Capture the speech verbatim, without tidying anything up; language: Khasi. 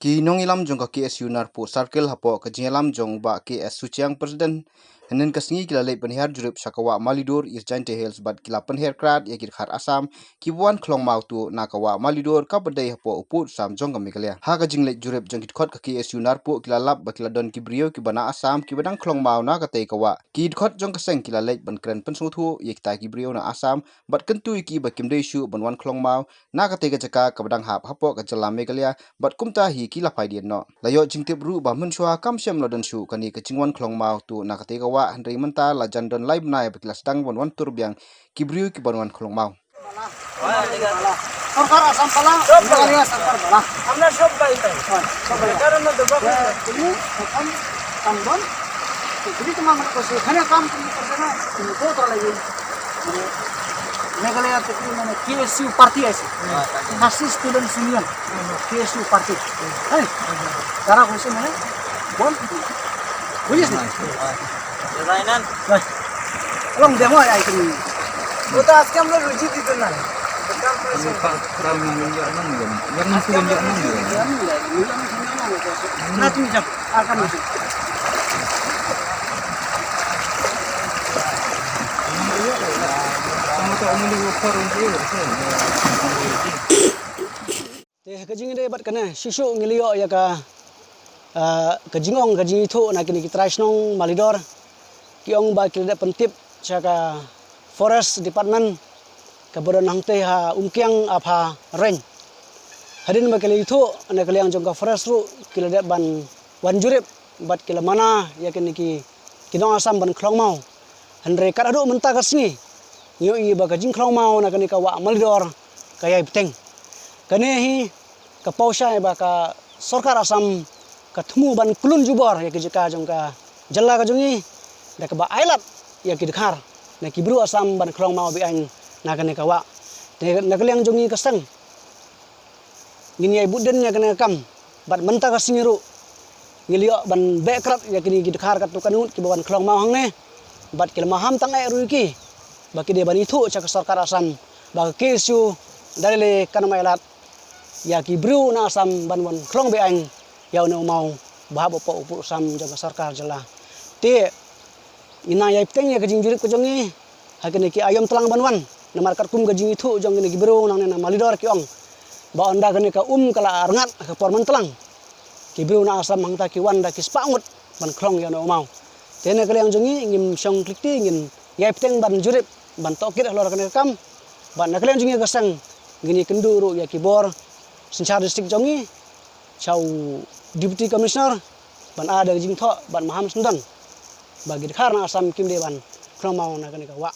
Ki nongïalam jong ka K S U Narpuh Circle hapoh ka jingïalam jong u Bah K S Suchiang, President, hynnin ka sngi ki la leit pynhiar jurip sha ka wah Malidur, East Jaintia Hills, bad ki la pynhiar krad ïa ki dkhar Assam kiba wan khlong maw tuh na ka wah Malidur kaba dei hapoh u pud sam jong ka Meghalaya. Ha ka jingleit jurip jong ki dkhot ka K S U Narpuh ki la lap ba ki la don ki briew kiba na Assam kiba dang khlong maw na katei ka wah. Ki dkhot jong ka seng ki la leit ban kren pynsngewthuh ïa kita ki briew na Assam bad kyntu ïa ki ba kim dei shuh ban wan khlong maw na katei ka jaka kaba dang hap hapoh ka jylla Meghalaya, bad kumta hi ki la phai dien noh. La ïoh jingtip ruh ba mynshuwa kam shym la don shuh kane ka jingwan khlong maw tuh na katei ka wah, hynrei mynta la jan don lai bnai ba ki la sdang ban wan tur biang ki briew kiban wan khlong maw. সরকার আসাম পালা, মেঘালয় সরকার পালা। আমরা সব পাই তাই। হ্যাঁ, সব পাই। কারণ তো বাবা, তুমি এখন কাম বন, তো তুমি তোমার মানে করছো, এখানে কাম তুমি করছো না, তুমি কোথাও লাগবে। মানে, মেঘালয় থেকে মানে কেএসইউ প্রার্থী আছে। খাসি স্টুডেন্টস ইউনিয়ন, কেএসইউ প্রার্থী। হ্যাঁ? তারা কইছে মানে, বল, বুঝিস না? Along demo ai kini. ও তো আজকে আমরা রুজি দিত না। না তুমি যাও। আর কাম আছে। Te ha ka jingïadei bad kane, shuh shuh ngi la ïoh ïa ka, ah, ka jingong, ka jingithuh na kine ki trai shnong Malidor. Ki ong ba ki la dep pyntip sha ka Forest Department kaba don hangtei ha Umkiang Apha Range. Hadien ba ki la ithuh na ka liang jong ka Forest ruh ki la dep ban wan jurip bad ki la mana ïa kine ki, ki nong Assam ban khlong maw. Hynrei kat haduh mynta ka sngi ngi ïohi ba ka jingkhlong maw na kane ka wah Malidor ka ïai bteng. Kane hi ka paw shai ba ka sorkar Assam ka thmu ban klun jubor ïa ki jaka jong ka jylla ka jong ngi da kaba ailad ïa ki dkhar na ki briew Assam ban khlong maw be-aiñ na kane ka wah. Te na ka liang jong ngi ka seng ngin ïai bud dien ïa kane ka kam bad mynta ka sngi ruh ngi la ïoh ban beh krad ïa kine ki dkhar katto katne ngut kiba wan khlong maw hangne. Bad ki la maham tang eh ruh ïa ki ba ki dei ban ithuh sha ka sorkar Assam ba ka KSU da lei lei kan ym ailad ïa ki briew na Assam ban wan khlong be-aiñ ïa une u maw ba hap hapoh u pud sam jong ka sorkar jylla. Te ngin nang ïai bteng ïa ka jingjurip ka jong ngi ha kine ki aïom tlang ban wan. Namar katkum ka jingithuh jong kine ki briew nangne na Malidor ki ong ba ynda kane ka um ka la rngat ha ka por myntlang, ki briew na Assam hangta ki wan da ki spah ngut ban khlong ïa une u maw. Te na ka liang jong ngi ngim shong khliti, ngin ïai bteng ban jurip ban tohkit halor kane ka kam. Bad na ka liang jong ngi ka seng ngin ïakynduh ruh ïa ki bor synshar district jong ngi, sha u Deputy Commissioner ban ai da ka jingthoh ban maham syndon ba ki dkhar na Assam kim dei ban khlong maw na kane ka wah.